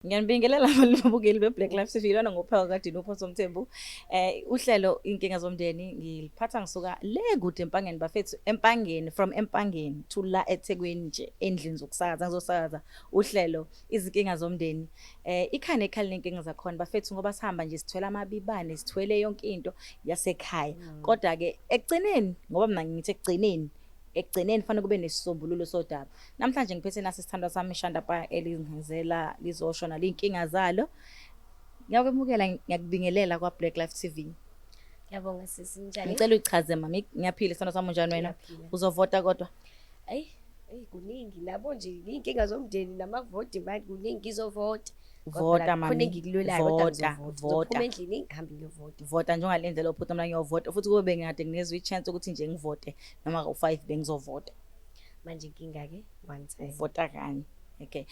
Ngiyanibingelela ababukeli be-Black Life TV, lona ngophaka kaDini uPhoso Mthembu. Uhlelo Inkinga Zomndeni ngiliphatha ngisuka le kude eMpangeni bafethu, eMpangeni, from eMpangeni to la eThekwini nje endlini zokusakaza, ngizosakaza uhlelo Izinkinga Zomndeni. Ikhaya nekhaya linenkinga zakhona bafethu, ngoba sihamba nje sithwele amabibane, sithwele yonke into yasekhaya. Kodwa ke ekugcineni, ngoba mina ngithi ekugcineni fanele kube nesisombululo sodaba. Namhlanje ngiphethe nasi isithandwa sami Shandapa elingizela lizosho nalinkinga zalo. Ngiyakwemukela, ngiyakubingelela kwa Black Life TV. Ngiyabonga sisi, njani? Ngicela uyichaze mami, ngiyaphila isithandwa sami, unjani wena? Ngiyaphila. Uzovota kodwa? Ayi, ayi kuningi nabo nje, inkinga zomndeni namavoti manje kuningi, ngizovota. Kodwa Vota la kukhona mami. engikulwelayo kodwa Vota, ngizovota. vota. Ngizophuma endlini ngihambe ngiyovota. Vota njengale ndlela ophutha, mina ngiyovota futhi kube bengikade nginezwe i-chance ukuthi nje ngivote noma kawu-5 bengizovota. Manje inkinga ke one time. Uvota kanye. Okay.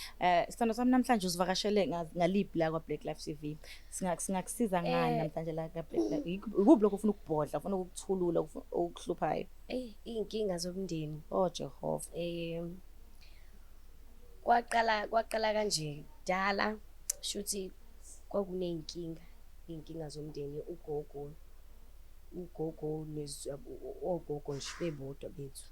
Sithando sami, namhlanje uzivakashele ngaliphi la kwa Black Life TV? Singakusiza ngani namhlanje la kwa Black Life? Ikuphi lokho ufuna ukubhodla, ufuna ukukuthulula, okuhluphayo? Eh, inkinga zomndeni. Oh Jehova. Kwaqala kanje kudala, shuthi kwakuneyinkinga, inkinga zomndeni, ugogo ogogo nje bebodwa bethu.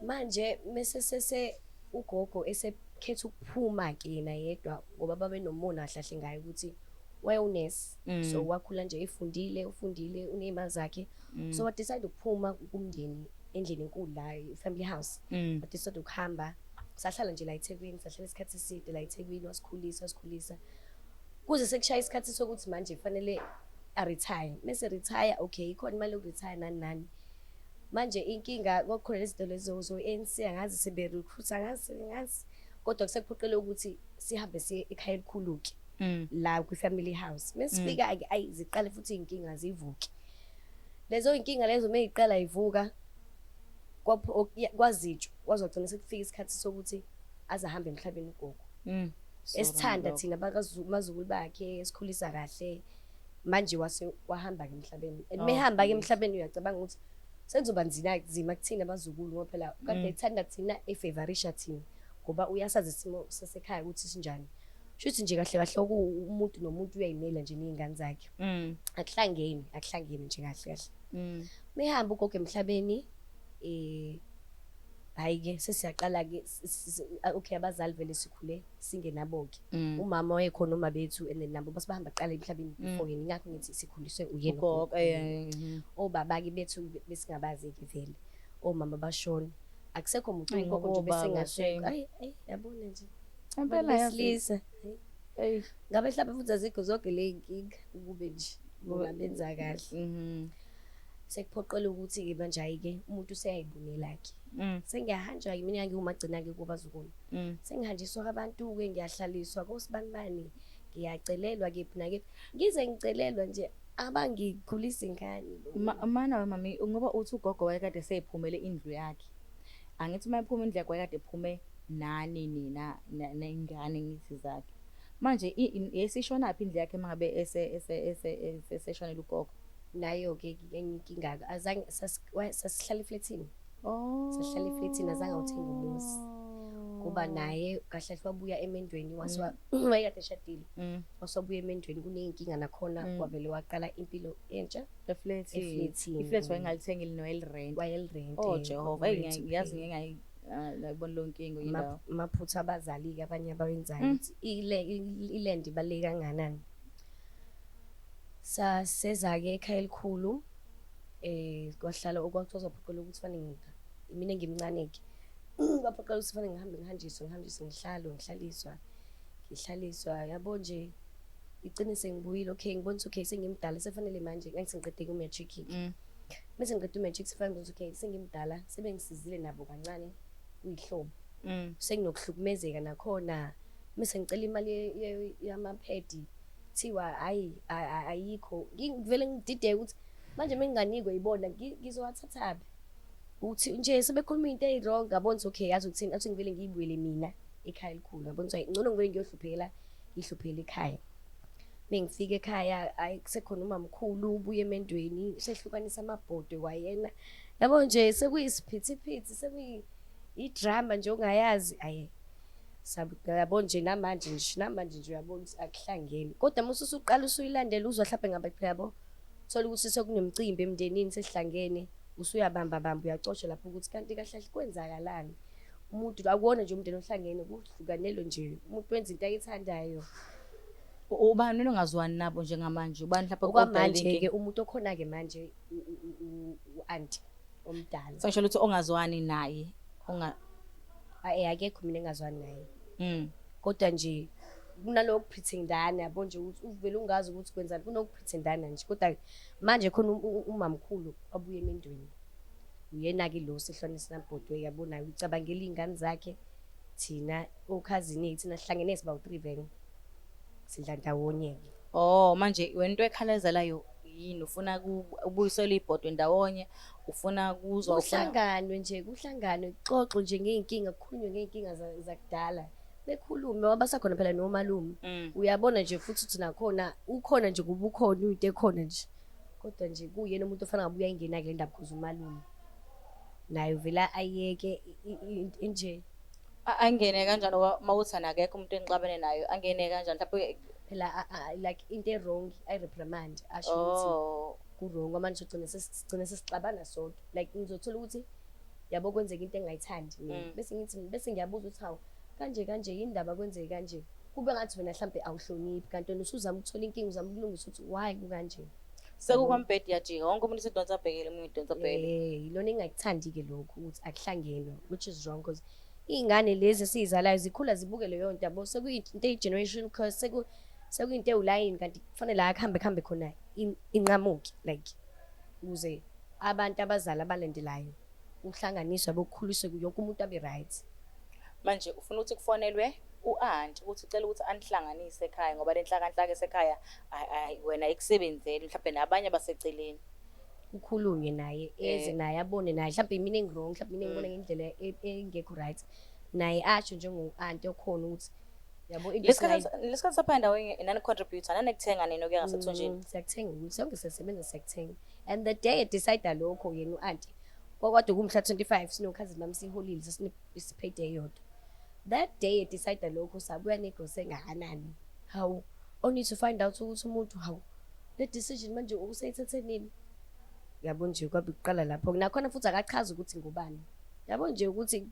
Manje mese sese ugogo esekhetha ukuphuma ke yena yedwa, ngoba babenomona kahle ngaye ukuthi wayewunesi. So wakhula nje efundile, ufundile, uney'mali zakhe. So wa decide ukuphuma kumndeni endlini enkulu la, i-family house. Wa decide ukuhamba, sahlala nje la eThekwini, sahlala isikhathi eside la eThekwini, wasikhulisa, wasikhulisa kuze sekushaya isikhathi sokuthi manje kufanele a-retire. Mese retire, okay, ikhona imali yoku-retire nani nani. Manje inkinga kwakukhona lezi zinto lezo zo-ANC, angazi sebe-recruit, angazi angazi, kodwa kusekuphoqele ukuthi sihambe siye ekhaya elikhulu-ke la kwi-family house. Mesifika-ke, ayi, ziqale futhi iy'nkinga zivuke. Lezo y'nkinga lezo meyiqala yivuka, kwazitshwa, kwazogcina sekufika isikhathi sokuthi aze ahambe emhlabeni ugogo. Esithanda thina mazukulu bakhe, esikhulisa kahle, manje wase wahamba-ke emhlabeni. And mehamba-ke emhlabeni, uyacabanga ukuthi sekuzoba nzima kuthina abazukulu, ngoba phela kade ethanda thina, efavorisha thina, ngoba uyasazi isimo sasekhaya ukuthi sinjani. Shuthi nje kahle kahle umuntu nomuntu uyayimela nje ney'ngane zakhe. Akuhlangene, akuhlangene nje kahle kahle. Mehamba ugogo emhlabeni, hhayi-ke sesiyaqala-ke, okay, abazali vele sikhule singenabo-ke. Umama wayekhona, uma bethu, and then nabo basebahamba kuqala emhlabeni before yena, ingakho ngithi sikhuliswe uyena ugogo. Ugogo. Obaba-ke bethu besingabazi-ke vele, omama bashona, akusekho muntu. Ayi, Ugogo nje ngobaba, besengasekho. Shame. Ayi ayi, yabona nje Impela abantu yazi. besilisa. Eyi. Ngabe mhlawumbe futhi azikho zonke ley'nkinga ukube nje bona benza kahle. Sekuphoqela ukuthi-ke manje, hhayi-ke, umuntu useyayibonela-ke. Sengiyahanjwa-ke mina, ngiwumagcina-ke kubazukulu. Sengihanjiswa abantu-ke, ngiyahlaliswa kosibanibani, ngiyacelelwa kephi nakephi, ngize ngicelelwa nje abangikhulisa ingane. Mana we mami, ngoba uthi ugogo wayekade seyiphumele indlu yakhe. Angithi uma ephuma indlu yakhe wayekade ephume nani nina ney'ngane ngithi zakhe. Manje yayisishonaphi indlu yakhe uma ngabe eseshonele ugogo? Nayo-ke enye inkinga-ke, azange sasihlala eflethini. Oh. Sasihlala eflethini, azange awuthenga umuzi. Kuba naye kahle kahle wabuya emendweni, wayekade eshadile. Wasebuya emendweni kuney'nkinga nakhona, wavele waqala impilo entsha. Eflethini. Eflethini. Iflethi wayengalithengile noyelirent. Wayelirent. Oh Jehova, eyi, ngiyazi Kwakurent. ngike ngayibona leyo nkinga indawo. Amaphutha abazali-ke abanye abawenzayo, ukuthi iland ibaluleke kangakanani. Saseza-ke ekhaya elikhulu, kwahlala okwakuthiwa kwaphoqela ukuthi fanele mina ngimncane-ke, kwaphoqela ukuthi fanele ngihambe ngihanjiswe, ngihanjiswe, ngihlalwe, ngihlaliswa, ngihlaliswa, yabo nje igcine sengibuyile. Okay, ngibona ukuthi okay, sengimdala, sefanele manje, ngangisengiqede ku-matric-ke. Bese ngiqede u-matric, sefanele ukuthi okay, sengimdala, sebengisizile nabo kancane kuyihlobo. Senginokuhlukumezeka nakhona, mese ngicela imali yamaphedi, kuthiwa hhayi, ayikho. Ngivele ngidideke ukuthi manje menginganikwe yibona ngizowathathaphi? Uthi nje sebekhuluma into eyi-wrong, ngabona ukuthi okay, yazi ukuthini, athi ngivele ngiyibuyele mina ekhaya elikhulu. Ngabona ukuthi ngcono ngivele ngiyohluphekela, ngihluphekele ekhaya. Mengifika ekhaya, hhayi, kusekhona umamkhulu ubuye emendweni, sehlukanisa amabhodwe kwayena. Yabo nje sekuyisiphithiphithi, sekuyi idrama nje ongayazi. Ayi. Yabo nje namanje nje, namanje nje uyabona ukuthi akuhlangene. Kodwa uma usuqala usuyilandela uzwa hlampe ngabe phela yabo, thola ukuthi sekunemicimbi emndenini sesihlangene, usuyabamba bamba uyacosha lapho ukuthi kanti kahle kahle kwenzakalani. Umuntu akuwona nje umndeni ohlangene, kuhlukanelwe nje, umuntu wenza into ayithandayo. Ubani wena ongazwani nabo njengamanje? Ubani mhlawumbe odala Okwamanje-ke inkinga? umuntu okhona-ke manje u-anti omdala. Sengisho ukuthi ongazwani naye, onga Akekho mina engazwani naye. Kodwa nje kunaloko kupretendana, yabo nje ukuthi uvele ungazi ukuthi kwenzani, kunokupretendana nje. Kodwa manje khona umamkhulu wabuya emendweni. Uyena-ke lo sehlwane sinabhodwe, yabo naye ucabangela iy'ngane zakhe, thina okhazini thina sihlangene siba u-3 vele. Sidla ndawonye-ke. Oh, manje wena into ekhalazelayo yini? Ufuna ubuyiselwe ibhodwe ndawonye, ufuna kuzwa, ufuna Kuhlanganwe nje, kuhlanganwe, kuxoxwe nje ngey'nkinga, kukhulunywe ngey'nkinga zakudala. Bekhulume ngoba basakhona phela nomalume. Uyabona nje futhi ukuthi nakhona ukhona nje kuba ukhona uyinto ekhona nje. Kodwa nje kuyena umuntu ofana ngabe uyayingena kule ndaba because umalume. Naye uvela ayeke nje. Angene kanjani ngoba uma uthi akekho umuntu enixabene naye, angene kanjani mhlawumbe? Phela like into e-wrong ayi-reprimand, asho ukuthi ku-wrong, ngoba manje sigcine sesixabana sodwa. Like ngizothola ukuthi yabo kwenzeka into engingayithandi mina. Bese ngithi, bese ngiyabuza ukuthi hawu kanje kanje yini indaba kwenzeke kanje, kube ngathi wena mhlambe awuhloniphi, kanti wena usuzama ukuthola inkinga, uzama ukulungisa ukuthi why kukanje. Sekukwambhedi yajika wonke umuntu usedonsa abhekele, omunye udonsa abhekele. Yilona engingakuthandi-ke lokhu ukuthi akuhlangenwe, which is wrong because iy'ngane lezi esiy'zalayo zikhula zibuke leyo nto yabo, sekuyinto eyi-generation curse, sekuyinto ewulayini, kanti kufanele la kuhambe kuhambe khona inqamuke, like ukuze abantu abazali abalandelayo kuhlanganiswe bokukhuliswe yonke umuntu abe right. Manje ufuna ukuthi kufonelwe u-anti ukuthi ucela ukuthi anihlanganise ekhaya ngoba le nhlakanhlaka esekhaya wena ikusebenzeli, mhlawumbe nabanye abaseceleni. Kukhulunywe naye, eze naye abone naye, mhlawumbe mina engi-wrong, mhlawumbe mina engibona ngendlela engekho right, naye asho njengo-anti okhona ukuthi yabo into Lesikhathi sapha endaweni nani-contributor, nanikuthenga nini okuya ngasethunjini? Siyakuthenga ukuthi sonke siyasebenza, siyakuthenga. And the day e-decide lokho yena u-anti, kwakwade kumhla 25 sinokhazini bami siholile, sesine-payday eyodwa. That day e-decide lokho sabuya negrosa engakanani. Hawu, only to find out ukuthi umuntu hawu le decision manje useyithethe nini. Yabo nje kwabe kuqala lapho. Nakhona futhi akachazi ukuthi ngubani. Yabo nje ukuthi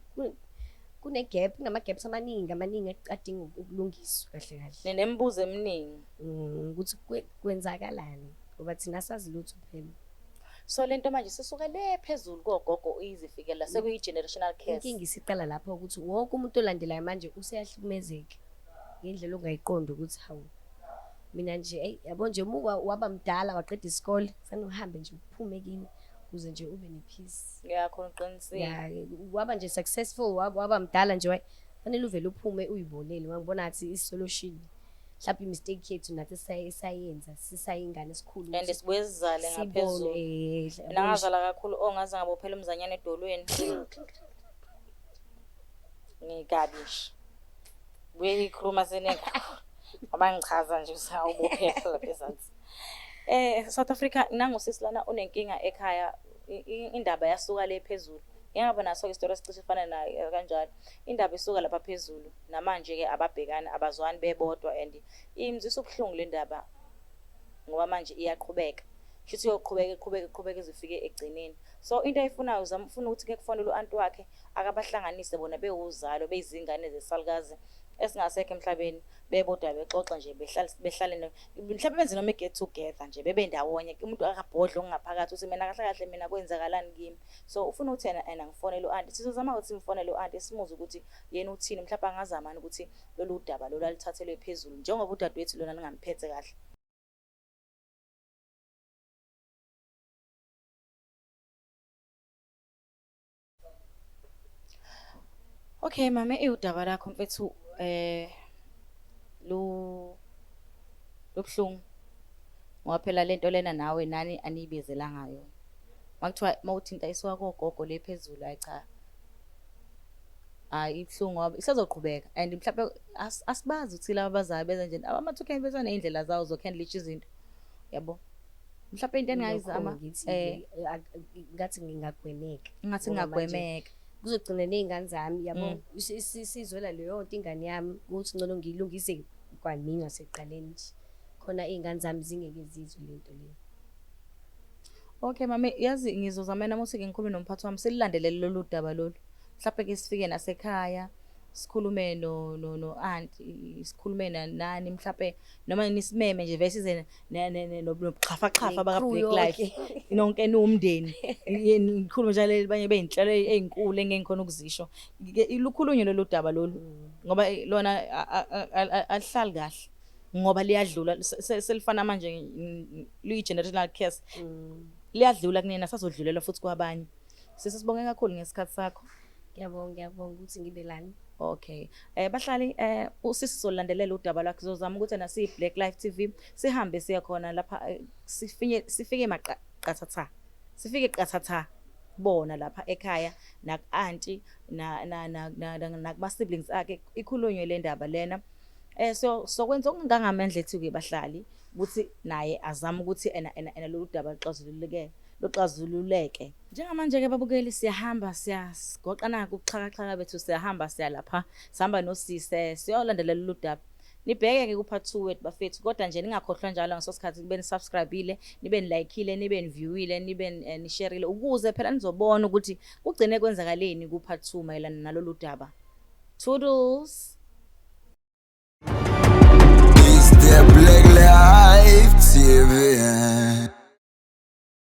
kune gap, kunama gaps amaningi, amaningi adinga ukulungiswa kahle kahle. Nemibuzo eminingi. Ukuthi kwenzakalani ngoba thina asazi lutho phela. So lento manje sisuka le phezulu kogogo izifikela sekuyi generational curse. Inkinga isiqala lapho ukuthi wonke umuntu olandelayo manje useyahlukumezeka ngendlela ongayiqondi ukuthi hawu mina nje hey yabo nje uma waba mdala waqeda isikole kufanele uhambe nje uphume kini ukuze nje ube ne-peace. Yeah, khona uqinisile. Yeah, waba nje successful, waba mdala nje, fanele uvele uphume uyibonele. Ngibona ngathi i-solution mhlawumbe i-mistake yethu nathi esayenza sisayingane esikhulu And sibuye sizale sibone, ngaphezulu. Mina ngazala kakhulu, ongaze ngabophela umzanyana edolweni. Ngikabi nje. Buye ikhuluma seningi kakhulu. Ngoba ngichaza nje ukuthi awubophela lapha ezansi. South Africa nangusisi lana unenkinga ekhaya, indaba yasuka le phezulu. Ngiyabona naso ke isitori esicishe sifana nayo kanjalo. Indaba isuka lapha phezulu. Namanje ke ababhekani, abazwani bebodwa and imzisa ubuhlungu le ndaba ngoba manje iyaqhubeka. Shuthi iyoqhubeka, iqhubeke, iqhubeke ize ifike ekugcineni. So into ayifunayo uzama ufuna ukuthi ke kufonelwe u-anti wakhe akabahlanganise bona bewuzalo, beyizingane zesalukazi esingasekho emhlabeni, bebodwa bexoxa nje, behlale mhlawumbe benze noma i-get together nje, bebe ndawonye, umuntu akabhodle okungaphakathi ukuthi mina kahle kahle mina kwenzakalani kimi. So ufuna ukuthi yena ngifonele u-anti. Sizozama ukuthi simfonele u-anti simuze ukuthi yena uthini, mhlawumbe angazama ukuthi lolu daba lolu aluthathelwe phezulu njengoba udadewethu lona lingamphethe kahle. Okay mame, iwudaba lakho mfethu lubuhlungu ngoba phela lento lena nawe nani aniyibizelanga yona. Makuthiwa mawuthinta isuka kogogo le phezulu, hayi cha, hayi ibuhlungu ngoba isazoqhubeka and mhlawumbe asibazi ukuthi laba abazayo benza njani. Ama-2K bese ney'ndlela zawo zokuhandlisha izinto, yabo. Mhlawumbe into engingayizama, Ngithi ngathi ngingagwemeka. Ngathi Ngoba manje ngingagwemeka. Kuzogcina ney'ngane zami, yabo, sizwela leyo nto ingane yami ukuthi ngcono ngiyilungise kwamina sekuqaleni nje, khona iy'ngane zami zingeke zizwe le nto leyo. Okay mami, yazi ngizozama nami ukuthi ngikhulume nomphathi wami, sililandelele lolu daba lolu. Mhlawumbe ke sifike nasekhaya, sikhulume no auntie, sikhulume nani mhlawumbe, noma nisimeme nje vese size nobuxhafaxhafa baka Ne-crew Black Life. Yonke. Nonke niwumndeni. Nikhulume njalo abanye beyinhlelo ey'nkulu engeke ngikhona ukuzisho. Lukhulunywe lolu daba lolu ngoba lona alihlali kahle ngoba liyadlula, selifana manje, liyi-generational curse. Liyadlula kunina, sazodlulela futhi kwabanye. Sisi, sibonge kakhulu ngesikhathi sakho. Ngiyabonga, ngiyabonga ukuthi ngibe lana. Okay. Bahlali, usisi solandelela udaba lwakhe, sizozama ukuthi na siyi Black Life TV sihambe siye khona lapha, sifinye sifike maqathatha. Sifike qathatha bona lapha ekhaya naku auntie na na na nakuma siblings akhe, ikhulunywe le ndaba lena. So sokwenza okungangamandla ethu ke bahlali ukuthi naye azame ukuthi ena lolu daba luxazululeke, luxazululeke. Njengamanje ke babukeli, siyahamba, siyasigoqa naku ubuxhakaxhaka bethu, siyahamba siyalapha, sihamba nosise siyolandelela lolu daba. Nibheke ke ku part 2 wethu bafethu, kodwa nje ningakhohlwa njalo ngaso sikhathi kube ni-subscribe-ile, nibe ni-like-ile, nibe ni-view-ile, nibe ni-share-ile ukuze phela nizobona ukuthi kugcine kwenzakaleni ku part 2 mayelana nalolu daba. Toodles. It's the Black Life TV.